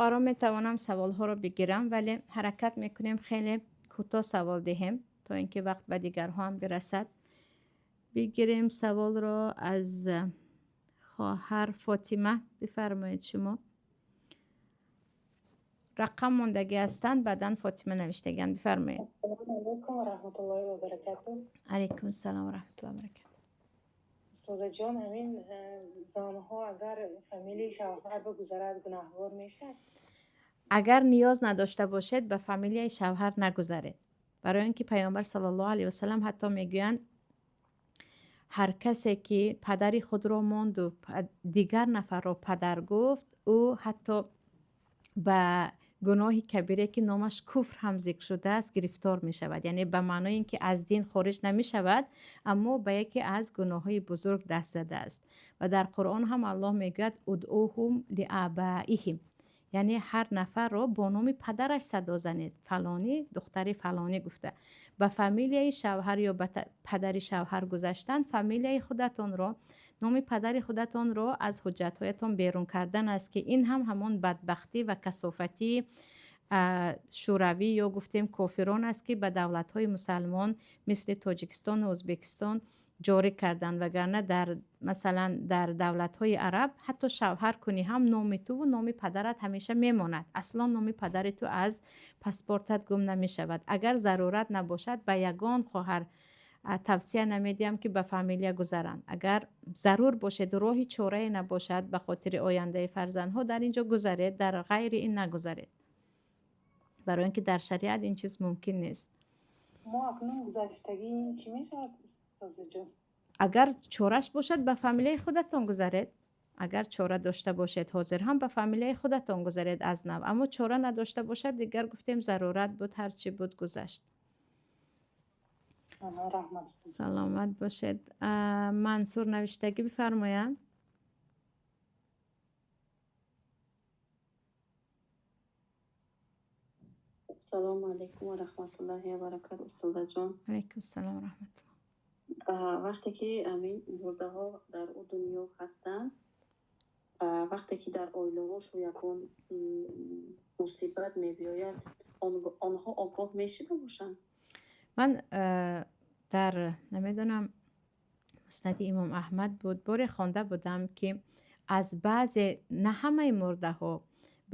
Ором метавонам саволҳоро бигирам, вале ҳаракат мекунем хеле кӯтоҳ савол диҳем, то ин ки вақт ба дигарҳо ҳам бирасад. Бигирем саволро аз хоҳар Фотима. Бифармоед шумо. Рақам мондагӣ ҳастанд, баъдан Фотима навиштагианд. Бифармоед. Ассалому алайкум ва раҳматуллоҳи ва баракатуҳ. Алайкум ассалом ва раҳматуллоҳи ва баракатуҳ. Устозаҷон, ҳамин занҳо агар фамилияи шавҳар бигузарад, гунаҳгор мешавад? Агар ниёз надошта бошед, ба фамилияи шавҳар нагузаред. Барои он ки Паёмбар саллаллоҳу алайҳи васаллам ҳатто мегӯянд, ҳар касе ки падари худро монду дигар нафарро падар гуфт, ӯ ҳатто ба гуноҳи кабире, ки номаш куфр ҳам зикр шудааст, гирифтор мешавад. Яъне ба маънои ин ки аз дин хориҷ намешавад, аммо ба яке аз гуноҳҳои бузург даст задааст. Ва дар Қуръон ҳам Аллоҳ мегӯяд: удъуҳум лиабаиҳим, яъне ҳар нафарро бо номи падараш садо занед, фалонӣ духтари фалонӣ гуфта. Ба фамилияи шавҳар ё ба падари шавҳар гузаштан фамилияи худатонро, номи падари худатонро аз ҳуҷҷатҳоятон берун кардан аст, ки ин ҳам ҳамон бадбахтӣ ва касофатии шӯравӣ ё гуфтем кофирон аст, ки ба давлатҳои мусалмон мисли Тоҷикистону Ӯзбекистон ҷорӣ карданд. Вагарна дар масалан дар давлатҳои араб ҳатто шавҳар кунӣ ҳам номи туву номи падарат ҳамеша мемонад. Асло номи падари ту аз паспортат гум намешавад. Агар зарурат набошад, ба ягон хоҳар тавсия намедиҳам, ки ба фамилия гузаранд. Агар зарур бошед, роҳи чорае набошад, ба хотири ояндаи фарзандҳо дар ин ҷо гузаред, дар ғайри ин нагузаред, барои ин ки дар шариат ин чиз мумкин нест. Мо акнун гузаштагӣ чӣ мешавад, устозаҷон? Агар чораш бошад, ба фамилияи худатон гузаред. Агар чора дошта бошед, ҳозир ҳам ба фамилияи худатон гузаред аз нав. Аммо чора надошта бошад, дигар гуфтем, зарурат буд, ҳар чӣ буд, гузашт. Раҳмат. Саломат бошед. Мансур навиштагӣ, бифармоянд. Ассалому алайкум ва раҳматуллоҳи ва баракатуҳ, устозаҷон. Алайкум ассалом ва раҳматуллоҳ. Вақте ки ҳамин мурдаҳо дар ӯ дунё ҳастанд, вақте ки дар оилаҳошон ягон мусибат мебиёяд, онҳо огоҳ мешуда бошанд? Ман дар, намедонам, Муснади Имом Аҳмад буд, боре хонда будам, ки аз баъзе, на ҳамаи мурдаҳо,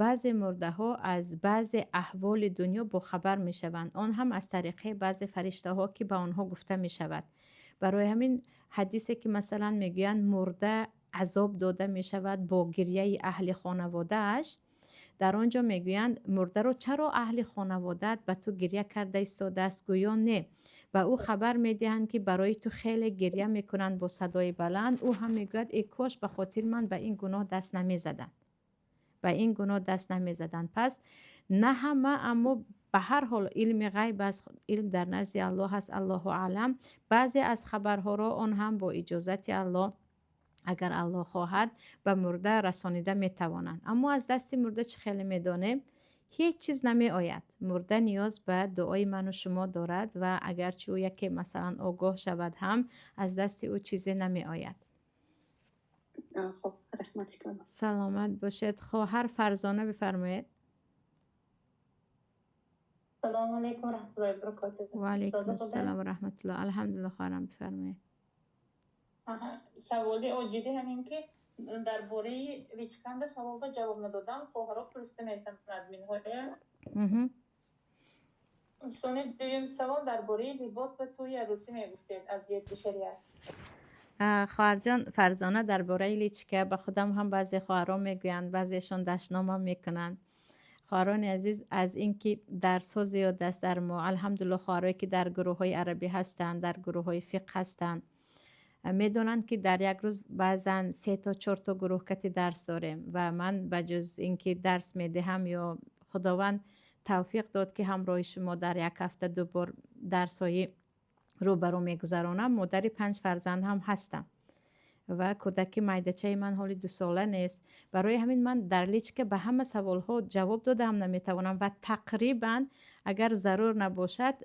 баъзе мурдаҳо аз баъзе аҳволи дунё бохабар мешаванд, он ҳам аз тариқаи баъзе фариштаҳо, ки ба онҳо гуфта мешавад. Барои ҳамин ҳадисе, ки масалан мегӯянд, мурда азоб дода мешавад бо гирьяи аҳли хонаводааш, дар он ҷо мегӯянд: мурдаро чаро аҳли хонаводаат ба ту гирья карда истодааст? Гӯё не, ба ӯ хабар медиҳанд, ки барои ту хеле гирья мекунанд бо садои баланд. Ӯ ҳам мегӯяд: э кош ба хотири ман ба ин гуноҳ даст намезаданд, ба ин гуноҳ даст намезаданд. Пас на ҳама, аммо ба ҳар ҳол илми ғайб аст, илм дар назди Аллоҳ аст, Аллоҳу аълам. Баъзе аз хабарҳоро, он ҳам бо иҷозати Аллоҳ, агар Аллоҳ хоҳад, ба мурда расонида метавонанд. Аммо аз дасти мурда, чӣ хеле медонем, ҳеҷ чиз намеояд. Мурда ниёз ба дуои ману шумо дорад ва агарчи ӯ яке масалан огоҳ шавад ҳам, аз дасти ӯ чизе намеояд. Хоб, раҳмати. Саломат бошед. Хоҳар Фарзона, бифармоед. Салому алайкум раҳматуллоҳи ва баракотуҳ. Ва алайкум ассалом ва раҳматуллоҳ. Алҳамдулиллоҳ, хоҳарам, бифармоед. Саволи оҷидӣ ҳамин ки дар бораи личканда саволба ҷавоб надодам, хоҳаро пурсида месанд админҳоя. Сони дуюм савол дар бораи либос ва тӯи арӯсӣ мегуфтед аз ҷиҳати шариат. Хоҳарҷон Фарзона, дар бораи личка ба худам ҳам баъзе хоҳарон мегӯянд, баъзешон дашномам мекунанд. Хоҳарони азиз, аз ин ки дарсҳо зиёд аст дар мо, алҳамдулиллоҳ, хоҳарое ки дар гурӯҳҳои арабӣ ҳастанд, дар гурӯҳҳои фиқҳ ҳастанд, медонанд, ки дар як рӯз баъзан се то чорто гурӯҳ кати дарс дорем. Ва ман ба ҷуз ин ки дарс медиҳам ё Худованд тавфиқ дод, ки ҳамроҳи шумо дар як ҳафта ду бор дарсҳои рӯбарӯ мегузаронам, модари панҷ фарзанд ҳам ҳастам. Ва кӯдаки майдачаи ман ҳоли 2 сола нест. Барои ҳамин ман дар личка ба ҳама саволҳо ҷавоб додаам наметавонам ва тақрибан, агар зарур набошад,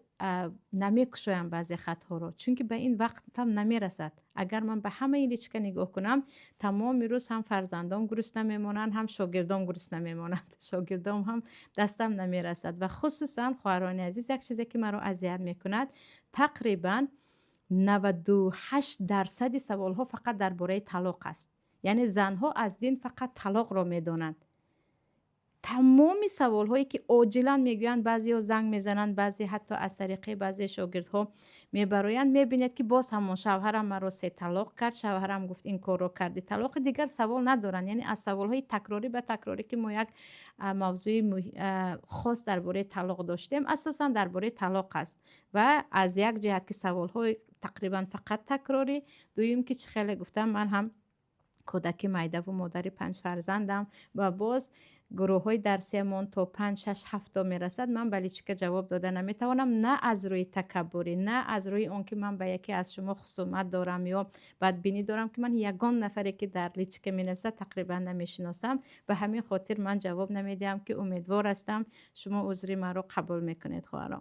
намекушоям баъзе хатҳоро, чунки ба ин вақтам намерасад. Агар ман ба ҳамаи личка нигоҳ кунам, тамоми рӯз ҳам фарзандом гурусна мемонанд, ҳам шогирдом гурусна мемонанд, шогирдом ҳам дастам намерасад. Ва хусусан, хоҳарони азиз, як чизе, ки маро азият мекунад: тақрибан 98 дарсади саволҳо фақат дар бораи талоқ аст. Яъне занҳо аз дин фақат талоқро медонанд. Тамоми саволҳое, ки оҷилан мегӯянд, баъзеҳо занг мезананд, баъзе ҳатто аз тариқи баъзе шогирдҳо мебароянд, мебинед, ки боз ҳамон: шавҳарам маро се талоқ кард, шавҳарам гуфт, ин корро карди, талоқи. Дигар савол надоранд. Яъне аз саволҳои такрорӣ ба такрорӣ, ки мо як мавзӯи хос дар бораи талоқ доштем, асосан дар бораи талоқ аст. Ва аз як ҷиҳат, ки саволҳои тақрибан фақат такрорӣ, дуюм, ки чӣ хеле гуфтам, ман ҳам кӯдаки майдаву модари панҷ фарзандам ва боз гурӯҳҳои дарсиямон то панҷ, шаш, ҳафто мерасад, ман ба личка ҷавоб дода наметавонам. На аз рӯи такаббурӣ, на аз рӯи он ки ман ба яке аз шумо хусумат дорам ё бадбинӣ дорам, ки ман ягон нафаре, ки дар личка менависад, тақрибан намешиносам. Ба ҳамин хотир ман ҷавоб намедиҳам, ки умедвор ҳастам, шумо узри маро қабул мекунед, хоҳаро.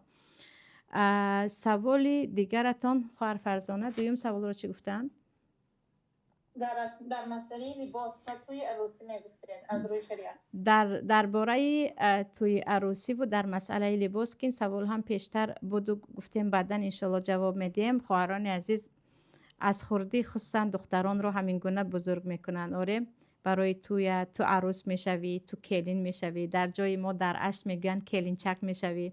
Саволи дигаратон, хоҳар Фарзона, дуюм саволро чӣ гуфтанд? Дар масъалаи либос ва тӯи арӯсӣ мегуфтед, аз рӯи шариат. Дар бораи тӯи арӯсиву дар масъалаи либос, ки ин савол ҳам пештар буду гуфтем, баъдан иншоалло ҷавоб медиҳем. Хоҳарони азиз, аз хурдӣ хусусан духтаронро ҳамин гуна бузург мекунанд: оре, барои тӯя ту арӯс мешавӣ, ту келин мешавӣ, дар ҷои мо дар Ашт мегӯянд, келинчак мешавӣ.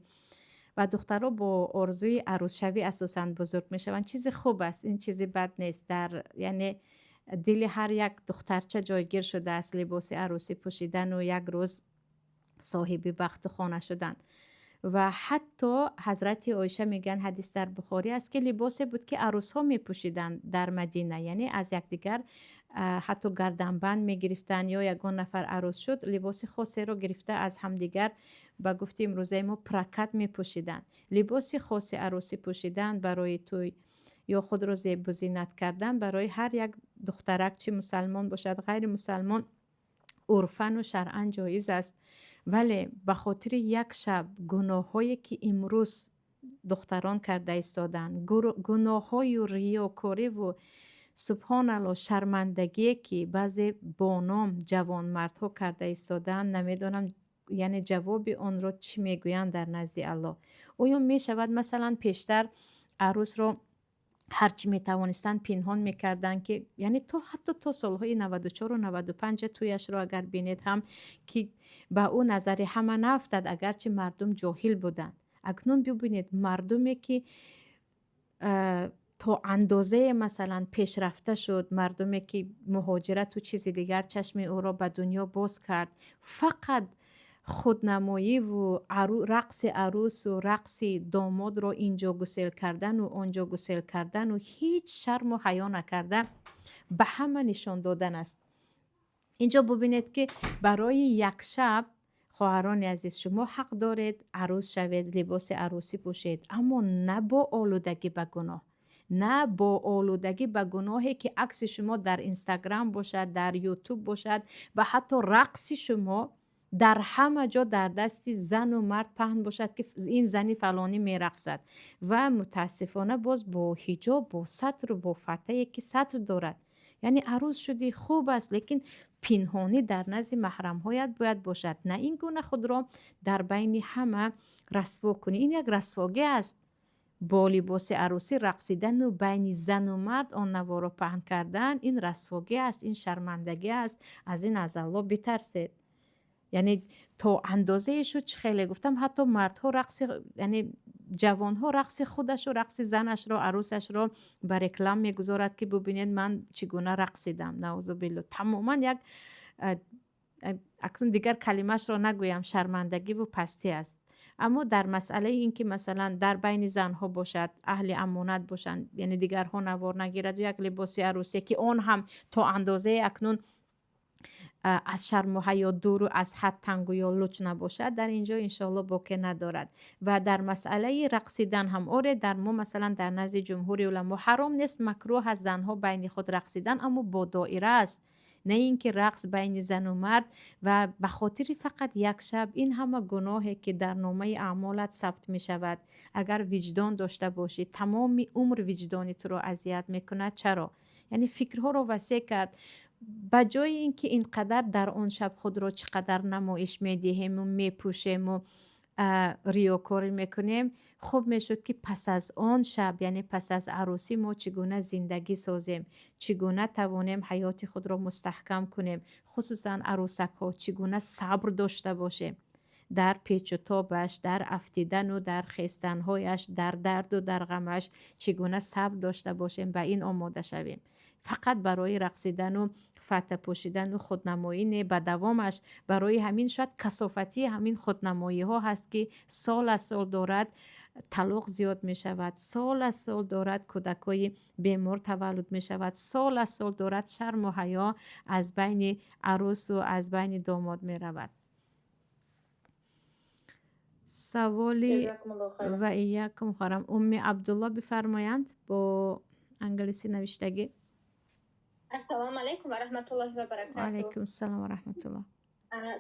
Ва духтаро бо орзуи арӯсшавӣ асосан бузург мешаванд. Чизи хуб аст ин, чизи бад нест. Дар яъне дили ҳар як духтарча ҷойгир шудааст либоси арӯсӣ пӯшидану як рӯз соҳиби бахту хона шудан. Ва ҳатто ҳазрати Оиша мегӯянд, ҳадис дар Бухорӣ аст, ки либосе буд, ки арӯсҳо мепӯшиданд дар Мадина, яъне аз якдигар ҳатто гарданбанд мегирифтанд ё ягон нафар арӯс шуд, либоси хосеро гирифта аз ҳамдигар, ба гуфти имрӯзаи мо, прокат мепӯшиданд. Либоси хоси арӯсӣ пӯшидан барои тӯй ё худро зебузинат кардан барои ҳар як духтарак, чӣ мусалмон бошад, ғайри мусалмон, урфану шаръан ҷоиз аст. Вале ба хотири як шаб гуноҳҳое, ки имрӯз духтарон карда истоданд, гуноҳҳою риёкориву, субҳоналло, шармандагие, ки баъзе боном ҷавонмардҳо карда истодаанд, намедонам, яъне ҷавоби онро чӣ мегӯянд дар назди Аллоҳ. Оё мешавад, масалан, пештар арӯсро ҳар чӣ метавонистанд, пинҳон мекарданд, ки яъне то ҳатто то солҳои 94-у 95 тӯяшро агар бинед ҳам, ки ба ӯ назари ҳама наафтад, агарчи мардум ҷоҳил буданд. Акнун бибинед, мардуме, ки то андозае, масалан, пешрафта шуд, мардуме, ки муҳоҷирату чизи дигар чашми ӯро ба дунё боз кард, фақат худнамоиву рақси арӯсу рақси домодро инҷо гусел кардану онҷо гусел кардану ҳеҷ шарму ҳаё накарда ба ҳама нишон додан аст. Инҷо бубинед, ки барои як шаб, хоҳарони азиз, шумо ҳақ доред арӯс шавед, либоси арӯсӣ пӯшед, аммо на бо олудагӣ ба гуноҳ, на бо олудагӣ ба гуноҳе, ки акси шумо дар Инстаграм бошад, дар Ютуб бошад ва ҳатто рақси шумо дар ҳама ҷо дар дасти зану мард паҳн бошад, ки ин зани фалонӣ мерақсад. Ва мутаассифона боз бо ҳиҷоб, бо сатру бо фатае, ки сатр дорад. Яъне арӯс шудӣ, хуб аст, лекин пинҳонӣ дар назди маҳрамҳоят бояд бошад, на ин гуна худро дар байни ҳама расво кунӣ. Ин як расвогӣ аст: бо либоси арӯсӣ рақсидану байни зану мард он наворо паҳн кардан. Ин расвогӣ аст, ин шармандагӣ аст. Аз ин аз Аллоҳ битарсед. Яъне то андозае шуд, чӣ хеле гуфтам, ҳатто мардҳо рақси, яъне ҷавонҳо рақси худашу рақси занашро, арӯсашро ба реклам мегузорад, ки бубинед, ман чӣ гуна рақсидам. Наузубилло, тамоман як, акнун дигар калимаашро нагӯям, шармандагиву пастӣ аст. Аммо дар масъалаи ин ки, масалан, дар байни занҳо бошад, аҳли амонат бошанд, яъне дигарҳо навор нагираду як либоси арӯсие, ки он ҳам то андозае акнун Аз шарму ҳаё дуру аз ҳад тангу ё луч набошад, дар ин ҷо иншоалло боке надорад. Ва дар масъалаи рақсидан ҳам, оре, дар мо, масалан, дар назди ҷумҳури уламо ҳаром нест, макрӯҳ аст занҳо байни худ рақсидан, аммо бо доира аст, на ин ки рақс байни зану мард ва ба хотири фақат як шаб ин ҳама гуноҳе, ки дар номаи аъмолат сабт мешавад. Агар виҷдон дошта бошӣ, тамоми умр виҷдони туро азият мекунад. Чаро? Яъне фикрҳоро васеъ кард. Ба ҷои ин ки ин қадар дар он шаб худро чӣ қадар намоиш медиҳему мепӯшему риёкорӣ мекунем, хуб мешуд, ки пас аз он шаб, яъне пас аз арӯсӣ, мо чӣ гуна зиндагӣ созем, чӣ гуна тавонем ҳаёти худро мустаҳкам кунем, хусусан арӯсакҳо, чӣ гуна сабр дошта бошем дар печу тобаш, дар афтидану дар хестанҳояш, дар дарду дар ғамаш чӣ гуна сабр дошта бошем, ба ин омода шавем. Фақат барои рақсидану фата пӯшидану худнамоӣ не, ба давомаш. Барои ҳамин шояд касофатии ҳамин худнамоиҳо ҳаст, ки сол аз сол дорад талоқ зиёд мешавад, сол аз сол дорад кӯдакҳои бемор таваллуд мешавад, сол аз сол дорад шарму ҳаё аз байни арӯсу аз байни домод меравад. Саволи ва иякум, хоҳарам Умми Абдулло бифармоянд, бо англисӣ навиштагӣ. Ассалому алайкум ва раҳматуллоҳи ва баракатуҳ. Алайкум ассалом ва раҳматуллоҳ.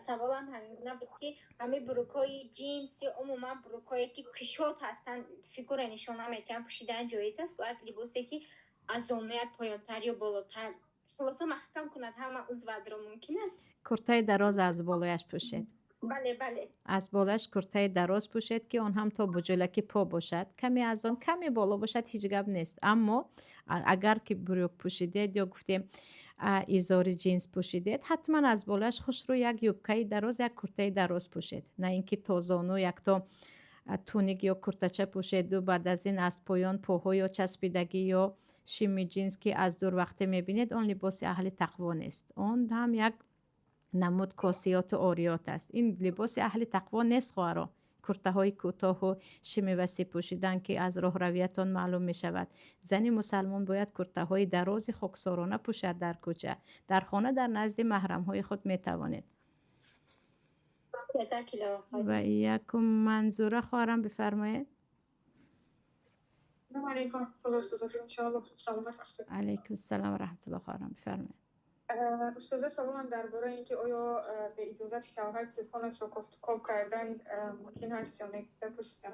Саволам ҳамин гуна буд, ки ҳамин брюкҳои ҷинс ё умуман брюкҳое, ки кушод ҳастанд, фигура нишон намедиҳанд, пӯшидан ҷоиз аст? Бояд либосе, ки аз зонуят поёнтар ё болотар, хулоса, маҳкам кунад ҳама узватро, мумкин аст? Куртаи дароз аз болояш пӯшед. Бале. Аз болояш куртаи дароз пӯшед, ки он ҳам то буҷулаки по бошад, каме аз он каме боло бошад, ҳеҷ гап нест. Аммо агар ки брюк пӯшидед ё гуфтем, изори ҷинс пӯшидед, ҳатман аз болояш хушрӯ як юбкаи дароз, як куртаи дароз пӯшед, на ин ки то зону якто туник ё куртача пӯшеду баъд аз ин аз поён поҳо ё часпидагӣ ё шими ҷинс, ки аз дур вақте мебинед, он либоси аҳли тақво нест. Он ҳам як намуд косиёту ориёт аст. Ин либоси аҳли тақво нест, хоҳаро. Куртаҳои кӯтоҳу шими васеъ пӯшидан, ки аз роҳравиятон маълум мешавад. Зани мусалмон бояд куртаҳои дарози хоксорона пӯшад дар кӯча. Дар хона, дар назди маҳрамҳои худ метавонед. Ва якум, Манзура хоҳарам, бифармоед. Алейкум, саломат ҳастед? Алайкум салом ва раҳматуллоҳ, хоҳарам, бифармоед. Устоза, саволам дар бораи ин ки оё бе иҷозати шавҳар телефонашро кофтукоб кардан мумкин ҳаст ё не, бипурсидам.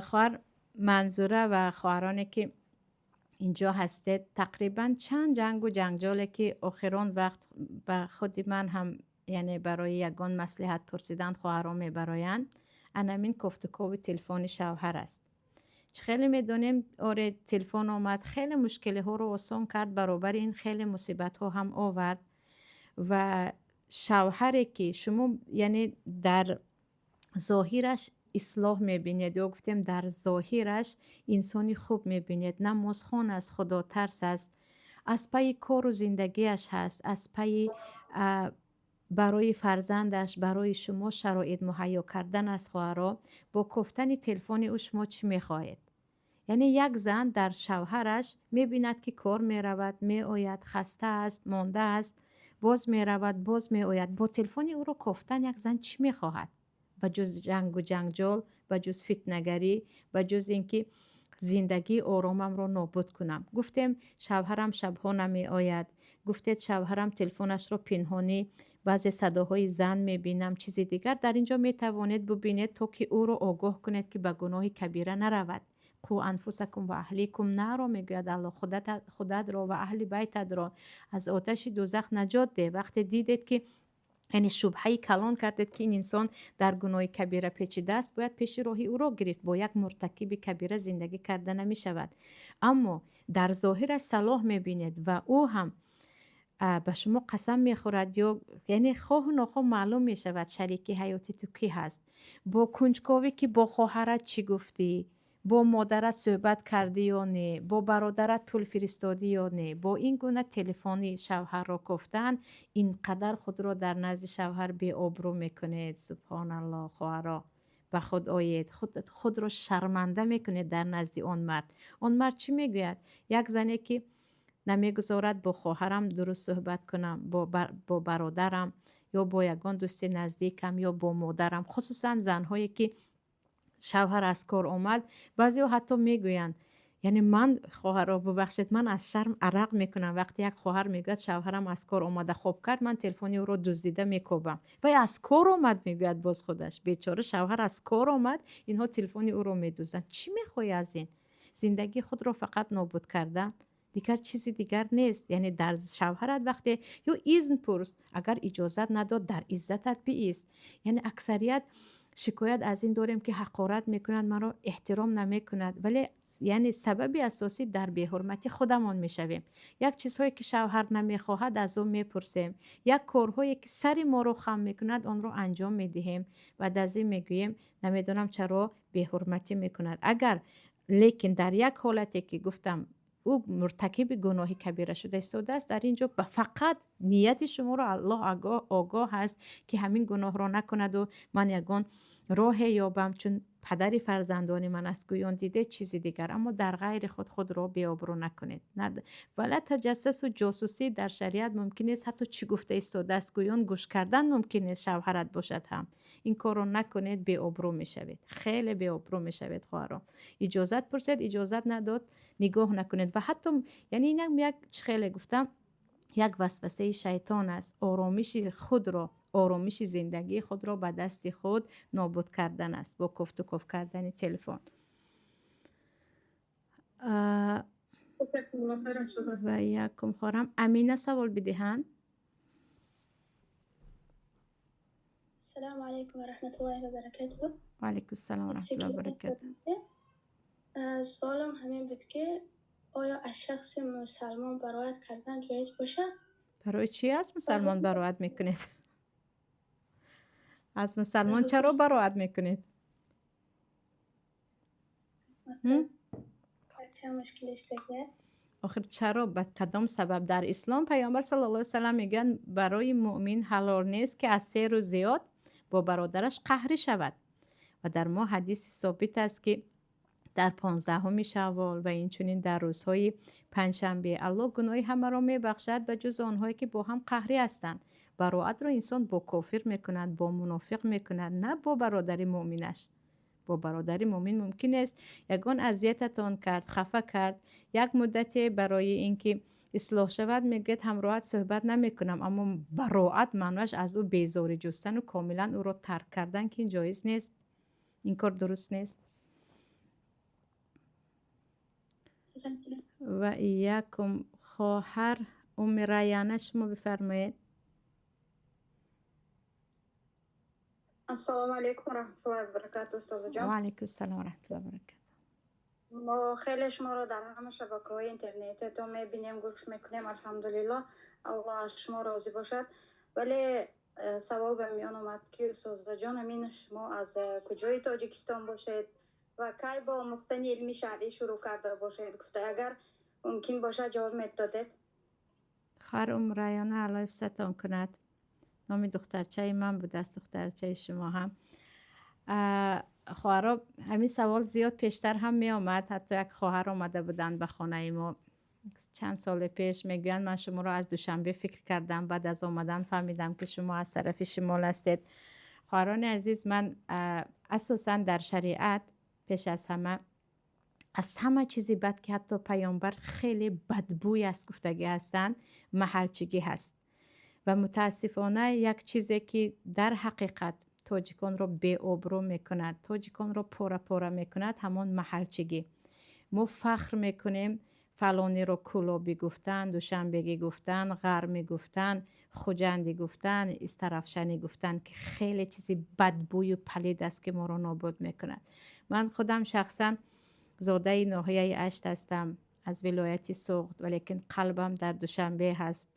Хоҳар Манзура ва хоҳароне, ки инҷо ҳастед, тақрибан чанд ҷангу ҷанҷоле, ки охирон вақт ба худи ман ҳам, яъне барои ягон маслиҳат пурсидан хоҳарон мебароянд, анамин кофтукови телефони шавҳар аст. Чӣ хеле медонем, оре, телефон омад, хеле мушкилиҳоро осон кард, баробари ин хеле мусибатҳо ҳам овард. Ва шавҳаре, ки шумо, яъне, дар зоҳираш ислоҳ мебинед ё гуфтем, дар зоҳираш инсони хуб мебинед, намозхон аст, худотарс аст, аз пайи кору зиндагиаш ҳаст, аз пайи барои фарзандаш, барои шумо шароит муҳайё кардан аст, хоҳаро, бо кофтани телефони ӯ шумо чӣ мехоҳед? Яъне як зан дар шавҳараш мебинад, ки кор меравад, меояд, хаста аст, монда аст, боз меравад, боз меояд. Бо телефони ӯро кофтан як зан чӣ мехоҳад, ба ҷуз ҷангу ҷанҷол, ба ҷуз фитнагарӣ, ба ҷуз ин ки зиндагии оромамро нобуд кунам? Гуфтем, шавҳарам шабҳо намеояд, гуфтед, шавҳарам телефонашро пинҳонӣ, баъзе садоҳои зан мебинам, чизи дигар. Дар ин ҷо метавонед бубинед, то ки ӯро огоҳ кунед, ки ба гуноҳи кабира наравад. قوا أنفسكم وأهليكم نارا, мегӯяд Аллоҳ, худатро ва аҳли байтатро аз оташи дӯзах наҷот деҳ. Вақте дидед, ки, яъне, шубҳаи калон кардед, ки ин инсон дар гуноҳи кабира печидааст, бояд пеши роҳи ӯро гирифт. Бо як муртакиби кабира зиндагӣ карда намешавад. Аммо дар зоҳираш салоҳ мебинед ва ӯ ҳам ба шумо қасам мехӯрад ё, яъне, хоҳу нохоҳ маълум мешавад, шарики ҳаёти ту кӣ ҳаст. Бо кунҷковӣ, ки бо хоҳарат чӣ гуфтӣ, бо модарат суҳбат кардӣ ё не, бо бародарат пул фиристодӣ ё не, бо ин гуна телефони шавҳарро кофтан, ин қадар худро дар назди шавҳар беобрӯ мекунед. Субҳоналлоҳ, хоҳаро, ба худ оед. Худро шарманда мекунед дар назди он мард. Он мард чӣ мегӯяд? Як зане, ки Намегузорад бо хоҳарам дуруст суҳбат кунам, бо бародарам ё бо ягон дӯсти наздикам ё бо модарам. Хусусан занҳое, ки шавҳар аз кор омад, баъзеҳо ҳатто мегӯянд, яъне ман, хоҳарро бубахшед, ман аз шарм арақ мекунам. Вақте як хоҳар мегӯяд, шавҳарам аз кор омада хоб кард, ман телефони ӯро дуздида мекобам. Вай аз кор омад, мегӯяд боз худаш. Бечора шавҳар аз кор омад, инҳо телефони ӯро медузданд. Чӣ мехоҳӣ аз ин? Зиндагии худро фақат нобуд кардан, дигар чизи дигар нест. Яъне дар шавҳарат вақте ё изн пурс, агар иҷозат надод, дар иззатат биист. Яъне аксарият шикоят аз ин дорем, ки ҳақорат мекунад, маро эҳтиром намекунад, вале яъне сабаби асосӣ дар беҳурматӣ худамон мешавем. Як чизҳое, ки шавҳар намехоҳад, аз ӯ мепурсем, як корҳое, ки сари моро хам мекунад, онро анҷом медиҳем. Баъд аз ин мегӯем, намедонам чаро беҳурматӣ мекунад. Агар лекин дар як ҳолате, ки гуфтам, ӯ муртакиби гуноҳи кабира шуда истодааст, дар ин ҷо ба фақат нияти шуморо Аллоҳ огоҳ аст, ки ҳамин гуноҳро накунаду ман ягон роҳе ёбам, чун падари фарзандони ман аст, гӯён диде чизи дигар. Аммо дар ғайри худ худро беобрӯ накунед. Вала таҷассасу, ҷосусӣ дар шариат мумкин нест. Ҳатто чӣ гуфта истодааст гӯён гӯш кардан мумкин нест, шавҳарат бошад ҳам. Ин корро накунед, беобрӯ мешавед, хеле беобрӯ мешавед. Хоҳарон, иҷозат пурсед, иҷозат надод, нигоҳ накунед. Ва ҳатто яъне инам як, чӣ хеле гуфтам, як васвасаи шайтон аст. Оромиши худро, оромиши зиндагии худро ба дасти худ нобуд кардан аст бо кофту ков кардани телефон. Ва якум хоҳарам Амина савол бидиҳанд. Ассалому алайкум ва раҳматуллоҳи ва баракатуҳ. Ва алайкум ассалом ва раҳматуллоҳи ва баракатуҳ. Суолам ҳамин буд, ки оё аз шахси мусалмон бароат кардан ҷоиз бошад? Барои чӣ аз мусалмон бароат мекунед? Аз мусалмон чаро бароат мекунед? Охир чаро, ба кадом сабаб? Дар ислом Паёмбар саллаллоҳу алайҳи васаллам мегӯянд, барои муъмин ҳалол нест, ки аз 3 рӯз зиёд бо бародараш қаҳрӣ шавад. Ва дар мо ҳадиси собит аст, ки дар 15-уми шаввол ва инчунин дар рӯзҳои панҷшанбе Аллоҳ гуноҳи ҳамаро мебахшад, ба ҷуз онҳое, ки бо ҳам қаҳрӣ ҳастанд. Бароатро инсон бо кофир мекунад, бо мунофиқ мекунад, на бо бародари муъминаш. Бо бародари муъмин мумкин нест. Ягон азиятатон кард, хафа кард, як муддате барои ин ки ислоҳ шавад, мегӯяд, ҳамроҳат суҳбат намекунам. Аммо бароат маънояш аз ӯ безорӣ ҷустану комилан ӯро тарк кардан, ки ин ҷоиз нест, ин кор дуруст нест. Ва якум хоҳар Умми Раяна, шумо бифармоед. Ассалому алайкум ва раҳматуллоҳи ва баракатуҳ, устозаҷон. Ва алайкум ассалом ва раҳматуллоҳи ва баракатуҳ. Мо хеле шуморо дар ҳама шабакаҳои интернетитон мебинем, гӯш мекунем, алҳамдулиллоҳ, Аллоҳ аз шумо розӣ бошад. Вале савол ба миён омад, ки устозаҷон, ҳамин шумо аз куҷои Тоҷикистон бошед ва кай бо омӯхтани илми шаръӣ шурӯъ карда бошед, гуфта, агар мумкин бошад, ҷавоб медодед. Хоҳар Умм Раяна, Аллоҳ ҳифзатон кунад. Номи духтарчаи ман будааст, духтарчаи шумо ҳам. Хоҳаро, ҳамин савол зиёд пештар ҳам меомад. Ҳатто як хоҳар омада буданд ба хонаи мо чанд соли пеш, мегӯянд, ман шуморо аз Душанбе фикр кардам, баъд аз омадан фаҳмидам, ки шумо аз тарафи шимол ҳастед. Хоҳарони азиз, ман асосан дар шариат пеш аз ҳама, аз ҳама чизи бад, ки ҳатто Паёмбар хеле бадбӯй аст гуфтагӣ ҳастанд, маҳалчигӣ ҳаст. Ва мутаассифона як чизе, ки дар ҳақиқат тоҷиконро беобрӯ мекунад, тоҷиконро пора пора мекунад, ҳамон маҳалчигӣ. Мо фахр мекунем фалониро кӯлобӣ гуфтан, душанбегӣ гуфтан, ғармӣ гуфтан, хуҷандӣ гуфтан, истарафшанӣ гуфтан, ки хеле чизи бадбӯю палид аст, ки моро нобуд мекунад. Ман худам шахсан зодаи ноҳияи Ашт ҳастам, аз вилояти Суғд, валекин қалбам дар Душанбе ҳаст,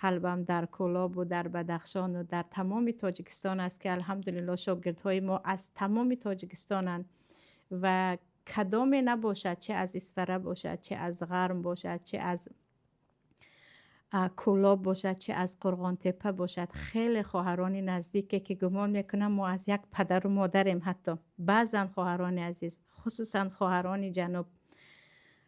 қалбам дар Кӯлобу дар Бадахшону дар тамоми Тоҷикистон аст, ки алҳамдулиллоҳ шогирдҳои мо аз тамоми Тоҷикистонанд ва кадоме набошад, чӣ аз Исфара бошад, чӣ аз Ғарм бошад, чӣ аз Кӯлоб бошад, чӣ аз Қурғонтеппа бошад. Хеле хоҳарони наздике, ки гумон мекунам мо аз як падару модарем. Ҳатто баъзан хоҳарони азиз, хусусан хоҳарони ҷануб,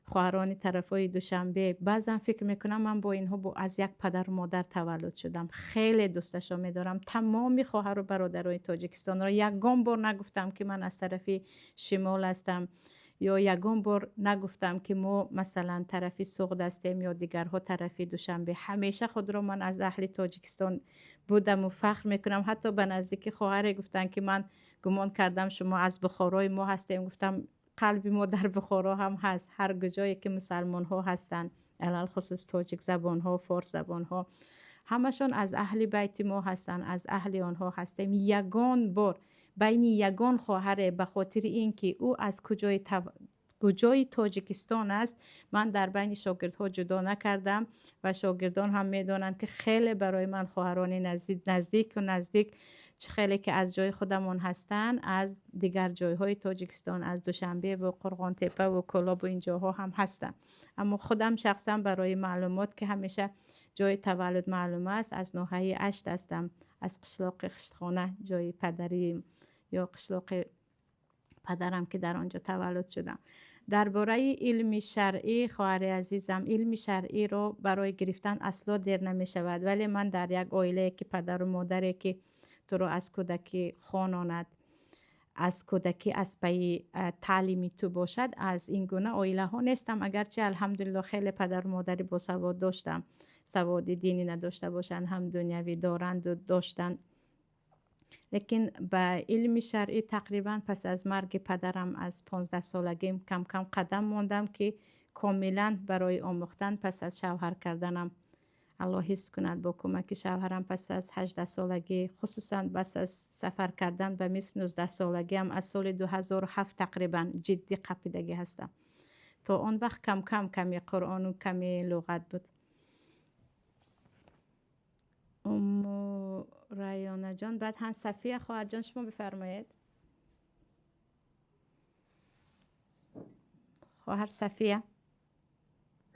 Хоҳарони тарафҳои Душанбе, баъзан фикр мекунам, ман бо инҳо аз як падару модар таваллуд шудам. Хеле дӯсташон медорам тамоми хоҳару бародарони Тоҷикистонро. Ягон бор нагуфтам, ки ман аз тарафи шимол ҳастам, ё ягон бор нагуфтам, ки мо, масалан, тарафи Суғд ҳастем ё дигарҳо тарафи Душанбе. Ҳамеша худро ман аз аҳли Тоҷикистон будаму фахр мекунам. Ҳатто ба наздики хоҳаре гуфтанд, ки ман гумон кардам, шумо аз Бухорои мо ҳастем. Гуфтам, қалби мо дар Бухоро ҳам ҳаст. Ҳар куҷое ки мусалмонҳо ҳастанд, алалхусус тоҷикзабонҳо, форсзабонҳо, ҳамашон аз аҳли байти мо ҳастанд, аз аҳли онҳо ҳастем. Ягон бор байни ягон хоҳаре ба хотири ин ки ӯ аз куҷои Тоҷикистон аст, ман дар байни шогирдҳо ҷудо накардам ва шогирдон ҳам медонанд, ки хеле барои ман хоҳарони наздику наздик, чӣ хеле ки аз ҷои худамон ҳастанд, аз дигар ҷойҳои Тоҷикистон, аз Душанбе ва Қурғонтепа ва Кӯлобу ин ҷоҳо ҳам ҳастанд. Аммо худам шахсан, барои маълумот, ки ҳамеша ҷои таваллуд маълум аст, аз ноҳияи Ашт ҳастам, аз қишлоқи Хиштхона, ҷои падарӣ ё қишлоқи падарам, ки дар он ҷо таваллуд шудам. Дар бораи илми шаръӣ, хоҳари азизам, илми шаръиро барои гирифтан асло дер намешавад, вале ман дар як оилае ки падару модаре ки туро аз кӯдакӣ хононад, аз кӯдакӣ аз пайи таълими ту бошад, аз ин гуна оилаҳо нестам. Агарчи, алҳамдулилло, хеле падару модари босавод доштам, саводи динӣ надошта бошанд ҳам, дунявӣ доранду доштанд, лекин ба илми шаръӣ тақрибан пас аз марги падарам аз 15-солагим камкам қадам мондам, ки комилан барои омӯхтан пас аз шавҳар карданам, Аллоҳ ҳифз кунад, бо кӯмаки шавҳарам пас аз 18-солагӣ, хусусан пас аз сафар кардан ба Миср 19-солагиам, аз соли 2007 тақрибан ҷиддӣ қапидагӣ ҳастам. То он вақт камкам ками Қуръону ками луғат буд. Умму Райёнаҷон, баъд ҳан Сафия хоҳарҷон, шумо бифармоед. Хоҳар Сафия.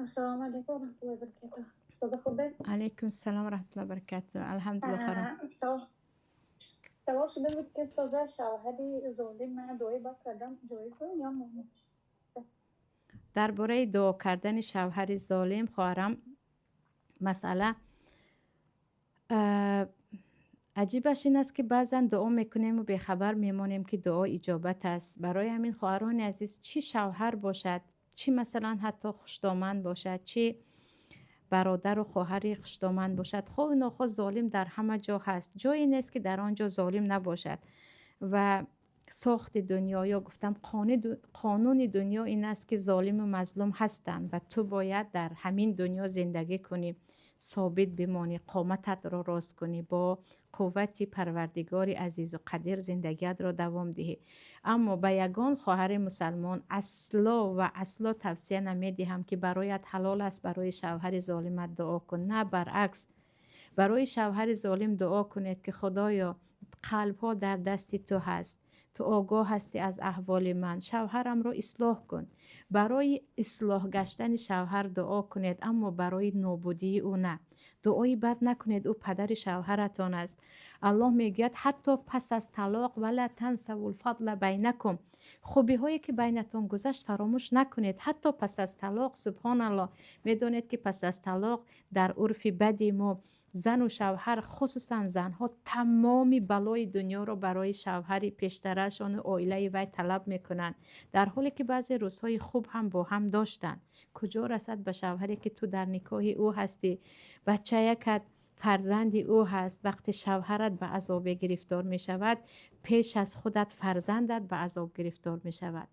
Ассалому алайкум ва раҳматуллоҳи ва баракатуҳ. Устода, хубе? Алайкум салом ва раҳматуллоҳи ва баракатуҳ. Алҳамдулиллоҳ, хоҳарам. Савол шуда буд, ки устода, шавҳари золим ман дуои бад кардам ҷоиз буд ё не? Дар бораи дуо кардани шавҳари золим, хоҳарам, масъала аҷибаш ин аст, ки баъзан дуо мекунему бехабар мемонем, ки дуо иҷобат аст. Барои ҳамин, хоҳарони азиз, чӣ шавҳар бошад, чӣ, масалан, ҳатто хушдоман бошад, чӣ бародару хоҳари хушдоман бошад, хоҳу нохоҳ золим дар ҳама ҷо ҳаст. Ҷое нест, ки дар он ҷо золим набошад. Ва сохти дунё ё гуфтам қонуни дунё ин аст, ки золиму мазлум ҳастанд ва ту бояд дар ҳамин дунё зиндагӣ кунӣ, собит бимонӣ, қомататро рост кунӣ, бо қуввати Парвардигори азизу қадир зиндагиятро давом диҳӣ. Аммо ба ягон хоҳари мусалмон асло ва асло тавсия намедиҳам, ки бароят ҳалол аст, барои шавҳари золимат дуо кун. На, баръакс, барои шавҳари золим дуо кунед, ки Худоё, қалбҳо дар дасти ту ҳаст, ту огоҳ ҳастӣ аз аҳволи ман, шавҳарамро ислоҳ кун. Барои ислоҳ гаштани шавҳар дуо кунед, аммо барои нобудии ӯ на. Дуои бад накунед, ӯ падари шавҳаратон аст. Аллоҳ мегӯяд, ҳатто пас аз талоқ: вала тансавул фадла байнакум, хубиҳое ки байнатон гузашт, фаромӯш накунед, ҳатто пас аз талоқ. Субҳоналлоҳ, медонед, ки пас аз талоқ дар урфи бади мо зану шавҳар, хусусан занҳо, тамоми балои дунёро барои шавҳари пештарашону оилаи вай талаб мекунанд, дар ҳоле ки баъзе рӯзҳои хуб ҳам бо ҳам доштанд. Куҷо расад ба шавҳаре, ки ту дар никоҳи ӯ ҳастӣ, бачаякат фарзанди ӯ ҳаст? Вақте шавҳарат ба азобе гирифтор мешавад, пеш аз худат фарзандат ба азоб гирифтор мешавад.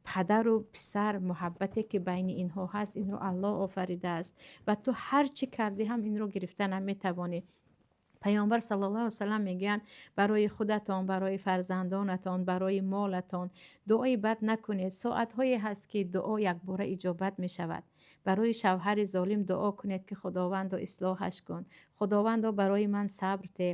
Падару писар, муҳаббате ки байни инҳо ҳаст, инро Аллоҳ офаридааст ва ту ҳар чӣ кардӣ ҳам инро гирифта наметавонӣ. Паёмбар саллаллоҳу алайҳи васаллам мегӯянд: барои худатон, барои фарзандонатон, барои молатон дуои бад накунед. Соатҳое ҳаст, ки дуо якбора иҷобат мешавад. Барои шавҳари золим дуо кунед, ки Худовандо, ислоҳаш кун, Худовандо, барои ман сабр те,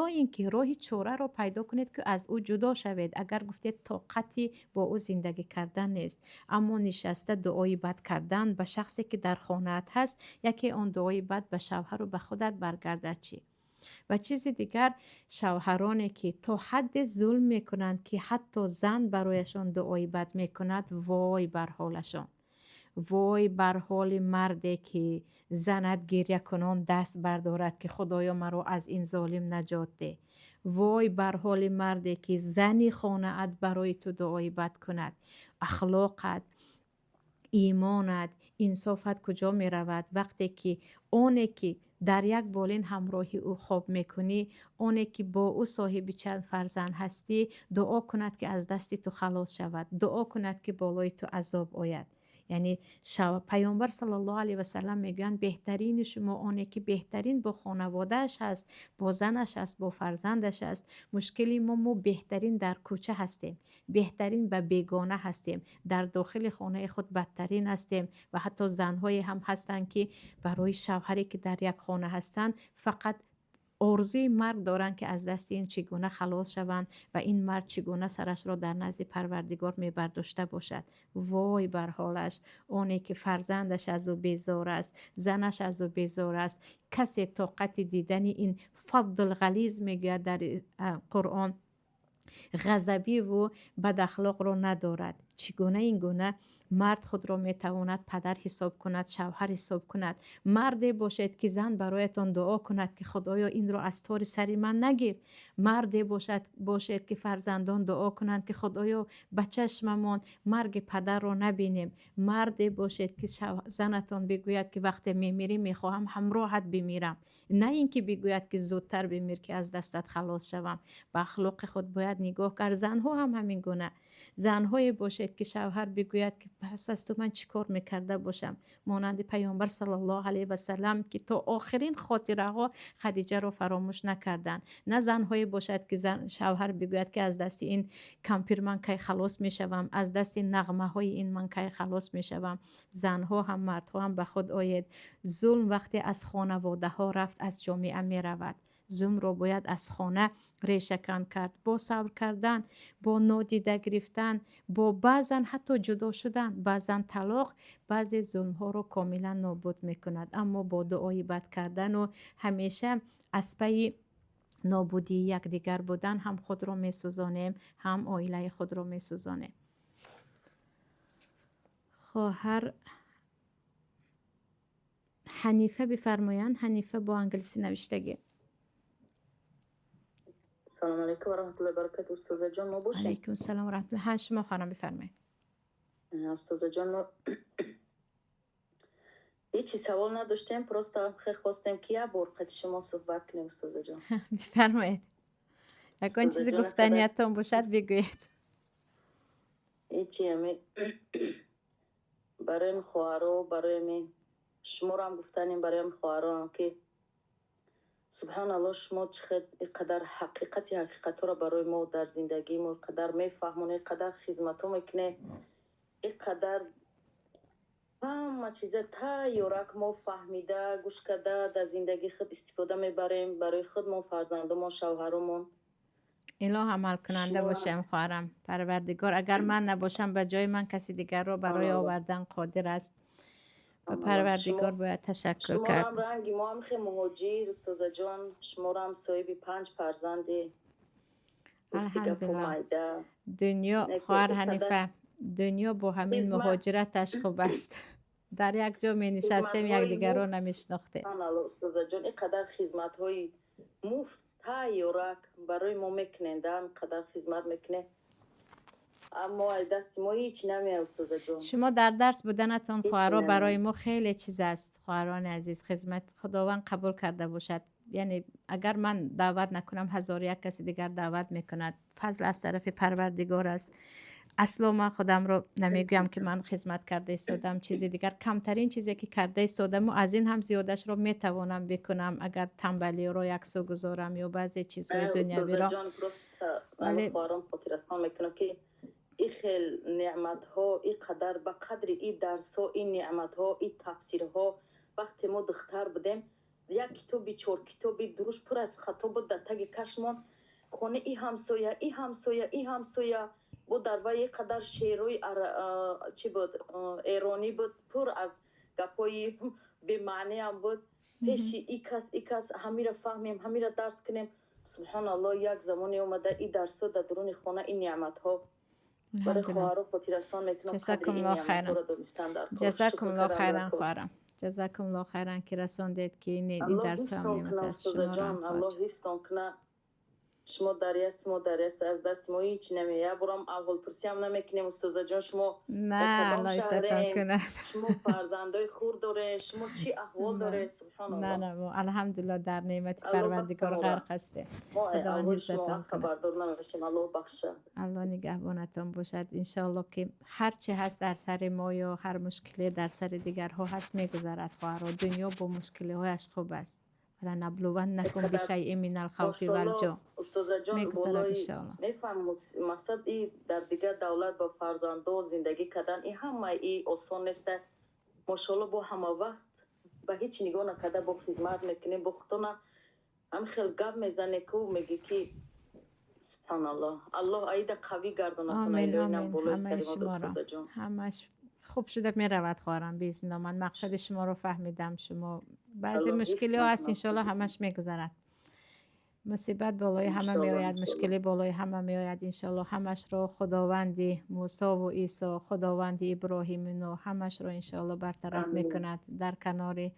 ё ин ки роҳи чораро пайдо кунед, ки аз ӯ ҷудо шавед, агар гуфтед тоқати бо ӯ зиндагӣ кардан нест. Аммо нишаста дуои бад кардан ба шахсе, ки дар хонаат ҳаст, яке он дуои бад ба шавҳару ба худат баргардад чӣ? Ва чизи дигар, шавҳароне, ки то ҳадде зулм мекунанд, ки ҳатто зан барояшон дуои бад мекунад, вой бар ҳолашон. Вой бар ҳоли марде, ки занат гирякунон даст бардорад, ки худоё, маро аз ин золим наҷот деҳ. Вой бар ҳоли марде, ки зани хонаат барои ту дуои бад кунад. Ахлоқат, имонат, инсофат куҷо меравад, вақте ки оне ки дар як болин ҳамроҳи ӯ хоб мекунӣ, оне ки бо ӯ соҳиби чанд фарзанд ҳастӣ, дуо кунад, ки аз дасти ту халос шавад, дуо кунад, ки болои ту азоб ояд? Яъне Паёмбар саллаллоҳу алайҳи васалам мегӯянд: беҳтарини шумо оне ки беҳтарин бо хонаводааш ҳаст, бо занаш аст, бо фарзандаш аст. Мушкили мо беҳтарин дар кӯча ҳастем, беҳтарин ба бегона ҳастем, дар дохили хонаи худ бадтарин ҳастем. Ва ҳатто занҳое ҳам ҳастанд, ки барои шавҳаре ки дар як хона ҳастанд, фақат орзуи марг доранд, ки аз дасти ин чӣ гуна халос шаванд ва ин мард чӣ гуна сарашро дар назди Парвардигор мебардошта бошад. Вой бар ҳолаш оне ки фарзандаш аз ӯ безор аст, занаш аз ӯ безор аст. Касе тоқати дидани ин фаззул ғализ мегӯяд дар Қуръон, ғазабиву бадахлоқро надорад. Чӣ гуна ин гуна мард худро метавонад падар ҳисоб кунад, шавҳар ҳисоб кунад? Марде бошед, ки зан бароятон дуо кунад, ки худоё, инро аз тори сари ман нагир. Марде бошед, ки фарзандон дуо кунанд, ки худоё, ба чашмамон марги падарро набинем. Марде бошед, ки занатон бигӯяд, ки вақте мемирӣ, мехоҳам ҳамроҳат бимирам, на ин ки бигӯяд, ки зудтар бимир, ки аз дастат халос шавам. Ба ахлоқи худ бояд нигоҳ кард. Занҳо ҳам ҳамин гуна. Занҳое бошед, ки шавҳар бигӯяд, ки пас аз ту ман чӣ кор мекарда бошам? Монанди Паёмбар саллаллоҳу алайҳи васалам, ки то охирин хотираҳо Хадиҷаро фаромӯш накарданд. На занҳое бошад, ки шавҳар бигӯяд, ки аз дасти ин кампир ман кай халос мешавам, аз дасти нағмаҳои ин ман кай халос мешавам? Занҳо ҳам, мардҳо ҳам ба худ оед. Зулм вақте аз хонаводаҳо рафт, аз ҷомеа меравад. Зулмро бояд аз хона решакан кард, бо сабр кардан, бо нодида гирифтан, бо баъзан ҳатто ҷудо шудан. Баъзан талоқ баъзе зулмҳоро комилан нобуд мекунад, аммо бо дуои бад кардану ҳамеша аз пайи нобудии якдигар будан ҳам худро месӯзонем, ҳам оилаи худро месӯзонем. Хоҳар Ҳанифа бифармоянд. Ҳанифа бо англисӣ навиштагӣ. Салом алейкум ва раҳматуллоҳи баракату, устозаҷон, мо бошем? Алайкум салом ва раҳматуллоҳ. Ҳа, шумо хонам, бифармоед. Устозаҷон, мо ҳечи савол надоштем, просто хел хостем, ки як бор қати шумо суҳбат кунем, устозаҷон. Бифармоед, ягон чизи гуфтаниятон бошад, бигӯед. Ҳечи, ами барои хоҳаро, барои ами шуморо гуфтанем, барои хоҳароам, ки субҳоналлоҳ, шумо чӣ хел ин қадар ҳақиқати ҳақиқатҳоро барои мо дар зиндагии мо ин қадар мефаҳмонед, ин қадар хизматҳо мекунед, ин қадар ҳама чиза тайёрак мо фаҳмида, гӯш карда, дар зиндагии худ истифода мебарем барои худмон, фарзандомон, шавҳаромон. Илоҳ, амалкунанда бошем, хоҳарам. Парвардигор, агар ман набошам, ба ҷои ман каси дигарро барои овардан қодир аст. Ба Парвардигор бояд ташаккур кард. Шуморам ранги мо ҳам хел муҳоҷир, устозаҷон, шуморам соҳиби панҷ фарзанде. Алҳамдулиллоҳ. Дунё, хоҳар Ҳанифа, дунё бо ҳамин муҳоҷираташ хуб аст. Дар як ҷо менишастем, якдигарро намешинохтем. Устозаҷон, ин қадар хизматҳои муфт тайёрак барои мо мекунед, ин қадар хизмат мекунед, аммо аз дасти мо ҳеҷ намеяд, устозаҷон. Шумо дар дарс буданатон, хоҳаро, барои мо хеле чиз аст. Хоҳарони азиз, хизмат Худованд қабул карда бошад. Яъне агар ман даъват накунам, ҳазору як каси дигар даъват мекунад. Фазл аз тарафи Парвардигор аст. Асло ман худамро намегӯям, ки ман хизмат карда истодам, чизи дигар. Камтарин чизе ки карда истодаму аз ин ҳам зиёдашро метавонам бикунам, агар тамбалиро яксӯ гузорам ё баъзе чизҳои дунявиро. Хотиррасон мекунам, ки ин хел неъматҳо, ин қадар ба қадри ин дарсҳо, ин неъматҳо, ин тафсирҳо, вақте мо духтар будем, як китоби чор китоби дуруш пур аз хато буд дар таги кашмон. Хони и ҳамсоя, и ҳамсоя, и ҳамсоя бо дар вай ин қадар шеърҳои чӣ буд, эронӣ буд, пур аз гапҳои бемаъниам буд. Пеши и кас, и кас ҳамира фаҳмем, ҳамира дарс кунем. Субҳоналлоҳ, як замоне омада, и дарсҳо дар дуруни хона, ин неъматҳо. Барои Алҳамдулиллаҳ. хоҳаро хотиррасон мекунам, қадри ин Ҷазакумуллоҳ хайран. неъматҳоро донистан дар кор. Шукр Ҷазакумуллоҳ кардам дар хайран, кор. хоҳарам. Ҷазакумуллоҳ хайран, ки расондед, ки ин Аллоҳ дарсҳо ҳам ҳифзтон неъмат кунад, аст. Шуморо устозаҷон, ҳам, Аллоҳ хоҳарҷон. ҳифзтон кунад. Шумо дар яст, мо дар яст, аз дасти мо ҳеҷ намеояд. Як борам аҳволпурсиам намекунем, устозаҷон, шумо На, дар кадом Аллоҳ ҳифзатон шаҳрем, кунад. шумо фарзандои хур доред, шумо чӣ аҳвол На, доред, на, субҳоналлоҳ. на, мо алҳамдулиллоҳ дар неъмати Аллоҳ Парвардигор бахшамора. ғарқ ҳастем. Мо Худованд аҳволи шумо ҳифзатон кунад. хабардор намешем, Аллоҳ бахшад. Аллоҳ нигаҳбонатон бошад. Иншоаллоҳ, ки ҳар чи ҳаст дар сари мо ё ҳар мушкиле дар сари дигарҳо ҳаст, мегузарад, хоҳаро. Дунё бо мушкилиҳояш хуб аст. Валанаблуваннакум Қадар бишайъин минал хавфи мошалло, валҷӯъ. устозаҷон, Мегузарад, болои иншоаллоҳ. мефаҳмам, мақсад и дар дигар давлат бо фарзандо зиндагӣ кардан, и ҳама и осон нест. Мошалло, бо ҳама вақт ба ҳеҷ нигоҳ накарда бо хизмат мекунем, бо худтона ҳам хел гап мезане ку мегӣ ки субҳаналлоҳ. Аллоҳ аида қавӣ гардонад кунад, Омин, илоҳи нам омин. болои Ҳамаи сари мо, шуморо. устозаҷон. Ҳамаш хуб шуда меравад, хоҳарам, биизниллоҳ. Ман мақсади шуморо фаҳмидам. Шумо баъзе Аллоҳ ҳифз мушкилиҳо ҳаст, кунад, иншоаллоҳ ҳамаш мегузарад. Мусибат болои ҳама иншоаллоҳ, меояд, иншоаллоҳ. мушкилӣ болои ҳама меояд, иншоаллоҳ ҳамашро Худованди Мусову Исо, Худованди Иброҳиму Нуҳ ҳамашро иншоаллоҳ бартараф Амин. мекунад. Дар канори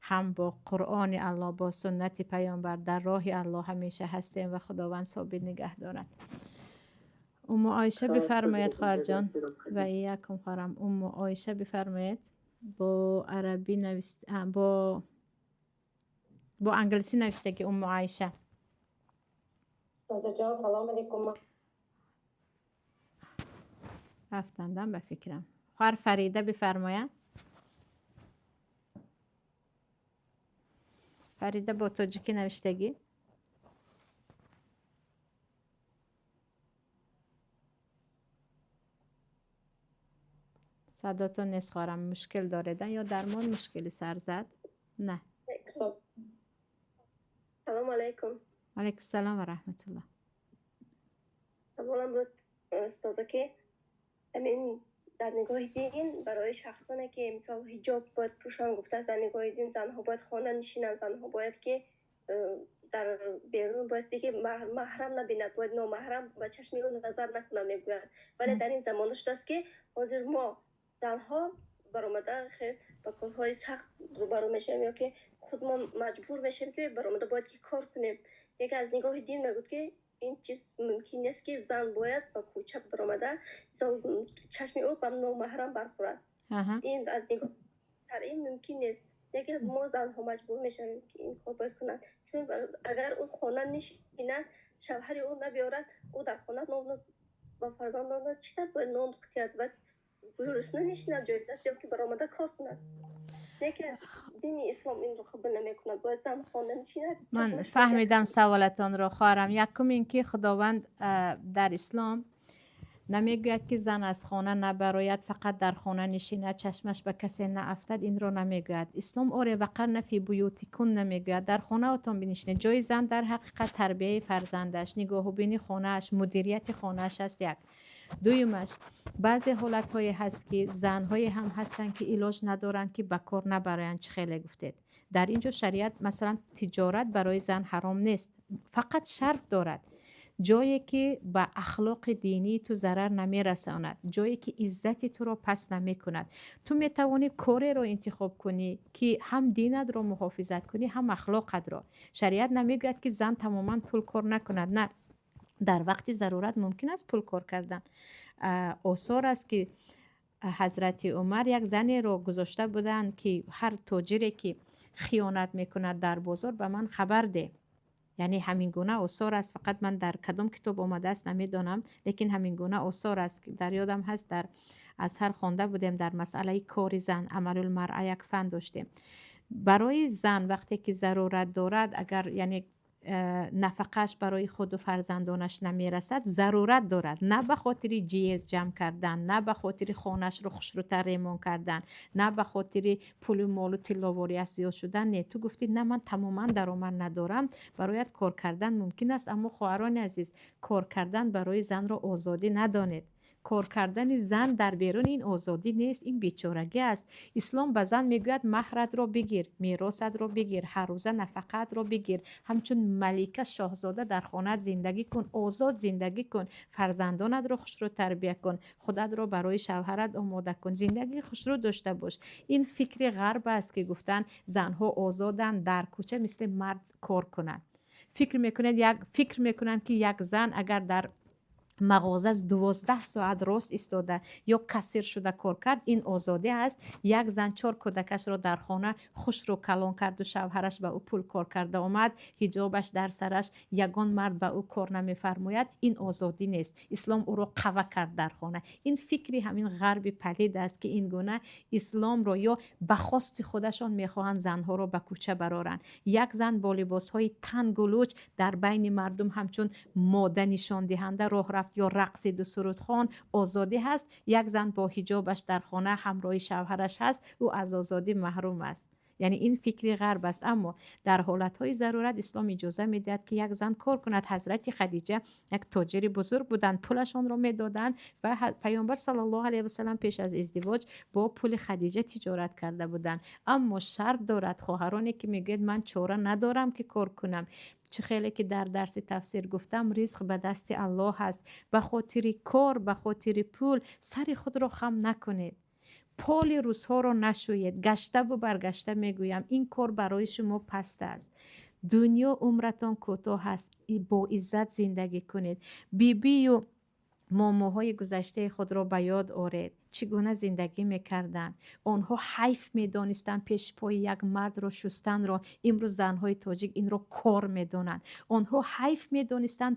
ҳам бо Қуръони Аллоҳ, бо суннати Паёмбар, дар роҳи Аллоҳ ҳамеша ҳастем ва Худованд собит нигаҳ дорад. Умму Оиша бифармоед, хоҳарҷон. Ва иякум, хоҳарам. Умму Оиша бифармоед. Бо арабӣ навис, бо англисӣ навиштаги Умму Оиша. Устозаҷон, салом алейкум. Рафтандам ба фикрам. Хоҳар Фарида бифармояд. Фарида бо тоҷикӣ навиштагӣ. Садотон нест, хоҳарам, мушкил дореда ё дармон мушкили сар зад? На. Салом алейкум. Алейкум салом ва раҳматуллоҳ. Саволам буд, устоза, ки ҳамин дар нигоҳи дин барои шахсоне ки мисол ҳиҷоб бояд пӯшанд гуфтааст, дар нигоҳи дин занҳо бояд хона нишинанд, занҳо бояд ки дар берун бояд ки маҳрам набинад, бояд номаҳрам ба чашми ӯ назар накунад мегӯянд. Вале дар ин замона шудааст ки ҳозир мо занҳо баромада хел ба корҳои сахт рӯбарӯ мешавем ё ки худ мо маҷбур мешавем ки баромада бояд ки кор кунем. Яке аз нигоҳи дин мегӯяд ки ин чиз мумкин нест, ки зан бояд ба кӯча баромада мисол чашми ӯ ба номаҳрам бархӯрад. Ин аз нигоҳ ин мумкин нест. Яке мо занҳо маҷбур мешавем ки ин кор бояд кунанд, чун агар ӯ хона нишинад, шавҳари ӯ набиёрад, ӯ дар хона нон ба фарзандон чӣ тавр бояд нон хӯрад ва гурусна нишинад, ҷои даст ё ки баромада кор кунад. Лекин дини ислом инро қабул намекунад, бояд зан хона нишинад. Ман фаҳмидам саволатонро, хоҳарам. Якум ин ки Худованд дар ислом намегӯяд, ки зан аз хона набарояд, фақат дар хона нишинад, чашмаш ба касе наафтад, инро намегӯяд. Ислом оре вақарна фи буютикунна мегӯяд, дар хонаатон бинишинед. Ҷои зан дар ҳақиқат тарбияи фарзандаш, нигоҳубини хонааш, мудирияти хонааш аст, як. Дуюмаш, баъзе ҳолатҳое ҳаст, ки занҳое ҳам ҳастанд, ки илоҷ надоранд, ки ба кор набароянд, чӣ хеле гуфтед. Дар ин ҷо шариат, масалан, тиҷорат барои зан ҳаром нест, фақат шарт дорад: ҷое ки ба ахлоқи динии ту зарар намерасонад, ҷое ки иззати туро паст намекунад. Ту метавонӣ кореро интихоб кунӣ, ки ҳам динатро муҳофизат кунӣ, ҳам ахлоқатро. Шариат намегӯяд, ки зан тамоман пул кор накунад. На, дар вақти зарурат мумкин аст пул кор кардан. Осор аст, ки ҳазрати Умар як занеро гузошта буданд, ки ҳар тоҷире ки хиёнат мекунад дар бозор, ба ман хабар деҳ. Яъне ҳамин гуна осор аст, фақат ман дар кадом китоб омадааст намедонам, лекин ҳамин гуна осор аст. Дар ёдам ҳаст, дар Азҳар хонда будем, дар масъалаи кори зан, амалулмаръа, як фан доштем. Барои зан вақте ки зарурат дорад, агар яъне нафақааш барои худу фарзандонаш намерасад, зарурат дорад, на ба хотири ҷиез ҷамъ кардан, на ба хотири хонаашро хушрӯтар ремон кардан, на ба хотири пулу молу тилловориаш зиёд шудан. Не, ту гуфтӣ, на, ман тамоман даромад надорам, барояд кор кардан мумкин аст. Аммо, хоҳарони азиз, кор кардан барои занро озодӣ надонед. Кор кардани зан дар берун ин озодӣ нест, ин бечорагӣ аст. Ислом ба зан мегӯяд: маҳратро бигир, меросатро бигир, ҳаррӯза нафақаатро бигир, ҳамчун малика, шоҳзода дар хонаат зиндагӣ кун, озод зиндагӣ кун, фарзандонатро хушрӯ тарбия кун, худатро барои шавҳарат омода кун, зиндагии хушрӯ дошта бош. Ин фикри ғарб аст, ки гуфтанд занҳо озоданд, дар кӯча мисли мард кор кунанд. Фикр мекунед, як фикр мекунанд, ки як зан агар дар мағоза 12 соат рост истода ё кассир шуда кор кард, ин озодӣ аст. Як зан чор кӯдакашро дар хона хушрӯ калон карду, шавҳараш ба ӯ пул кор карда омад, ҳиҷобаш дар сараш, ягон мард ба ӯ кор намефармояд, ин озодӣ нест. Ислом ӯро қава кард дар хона. Ин фикри ҳамин ғарби палид аст, ки ин гуна исломро ё ба хости худашон мехоҳанд занҳоро ба кӯча бароранд. Як зан бо либосҳои тангу луч дар байни мардум ҳамчун мода нишондиҳанда роҳ рафт ё рақсиду сурудхон, озодӣ ҳаст. Як зан бо ҳиҷобаш дар хона ҳамроҳи шавҳараш ҳаст, ӯ аз озодӣ маҳрум аст. Яъне ин фикри ғарб аст. Аммо дар ҳолатҳои зарурат ислом иҷоза медиҳад, ки як зан кор кунад. Ҳазрати Хадиҷа як тоҷири бузург буданд, пулашонро медоданд ва Паёмбар саллаллоҳу алайҳи васалам пеш аз издивоҷ бо пули Хадиҷа тиҷорат карда буданд. Аммо шарт дорад. Хоҳароне ки мегӯяд, ман чора надорам, ки кор кунам, чӣ хеле ки дар дарси тафсир гуфтам, ризқ ба дасти Аллоҳ аст. Ба хотири кор, ба хотири пул сари худро хам накунед, поли рӯзҳоро нашӯед. Гаштаву баргашта мегӯям, ин кор барои шумо паст аст. Дунё умратон кӯтоҳ аст, бо иззат зиндагӣ кунед. Бибию момоҳои гузаштаи худро ба ёд оред, чӣ гуна зиндагӣ мекарданд. Онҳо ҳайф медонистанд пешпои як мардро шустанро. Имрӯз занҳои тоҷик инро кор медонанд. Онҳо ҳайф медонистанд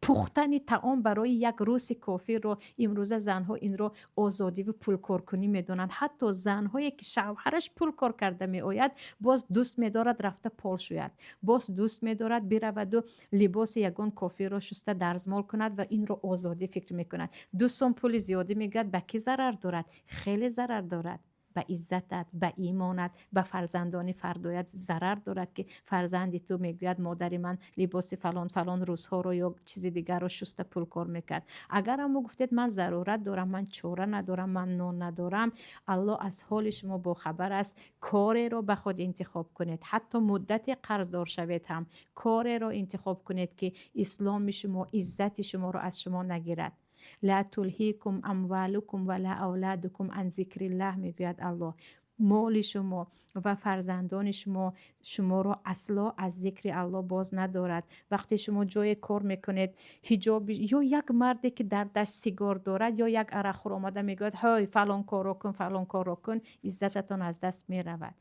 пухтани таом барои як рӯси кофирро. Имрӯза занҳо инро озодиву пулкоркунӣ медонанд. Ҳатто занҳое ки шавҳараш пул кор карда меояд, боз дӯст медорад рафта пол шӯяд, боз дӯст медорад бираваду либоси ягон кофирро шуста дарзмол кунад ва инро озодӣ фикр мекунад. 2 сом пули зиёдӣ мегӯяд, ба кӣ зарар дорад? Хеле зарар дорад ба иззатат, ба имонат, ба фарзандони фардоят зарар дорад, ки фарзанди ту мегӯяд, модари ман либоси фалон фалон рӯзҳоро ё чизи дигарро шуста пул кор мекард. Агар аммо гуфтед, ман зарурат дорам, ман чора надорам, ман нон надорам, Аллоҳ аз ҳоли шумо бохабар аст. Кореро ба худ интихоб кунед, ҳатто муддате қарздор шавед ҳам, кореро интихоб кунед, ки исломи шумо, иззати шуморо аз шумо нагирад. Ла тулҳикум амвалукум вала авладукум ан зикриллаҳ, мегӯяд Аллоҳ. Моли шумо ва фарзандони шумо шуморо асло аз зикри Аллоҳ боз надорад. Вақте шумо ҷое кор мекунед, ҳиҷоби ё як марде ки дар дашт сигор дорад, ё як арақхӯр омада мегӯяд, ҳой, фалон корро кун, фалон корро кун, иззататон аз даст меравад.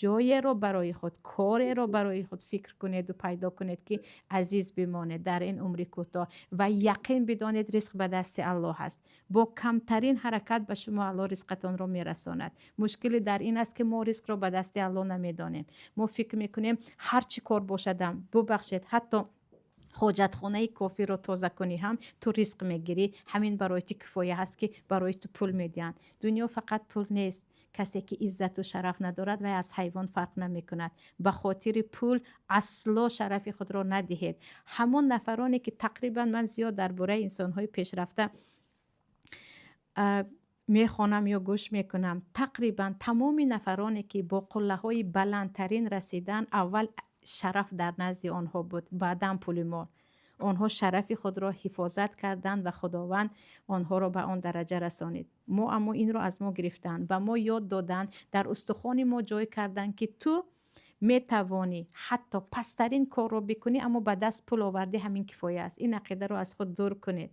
Ҷоеро барои худ, кореро барои худ фикр кунеду пайдо кунед, ки азиз бимонед дар ин умри кӯтоҳ. Ва яқин бидонед, ризқ ба дасти Аллоҳ аст. Бо камтарин ҳаракат ба шумо Аллоҳ ризқатонро мерасонад. Мушкиле дар ин аст, ки мо ризқро ба дасти Аллоҳ намедонем. Мо фикр мекунем, ҳар чӣ кор бошадам, бубахшед, ҳатто ҳоҷатхонаи кофирро тоза кунӣ ҳам ту ризқ мегирӣ, ҳамин барои ту кифоя ҳаст, ки барои ту пул медиҳанд. Дунё фақат пул нест. Касе ки иззату шараф надорад, вай аз ҳайвон фарқ намекунад. Ба хотири пул асло шарафи худро надиҳед. Ҳамон нафароне ки тақрибан, ман зиёд дар бораи инсонҳои пешрафта мехонам ё гӯш мекунам, тақрибан тамоми нафароне ки бо қуллаҳои баландтарин расидан, аввал шараф дар назди онҳо буд, баъдан пули мол. Онҳо шарафи худро ҳифозат карданд ва Худованд онҳоро ба он дараҷа расонид. Мо аммо инро аз мо гирифтанд, ба мо ёд доданд, дар устухони мо ҷой карданд, ки ту метавонӣ ҳатто пасттарин корро бикунӣ, аммо ба даст пул овардӣ, ҳамин кифоя аст. Ин ақидаро аз худ дур кунед.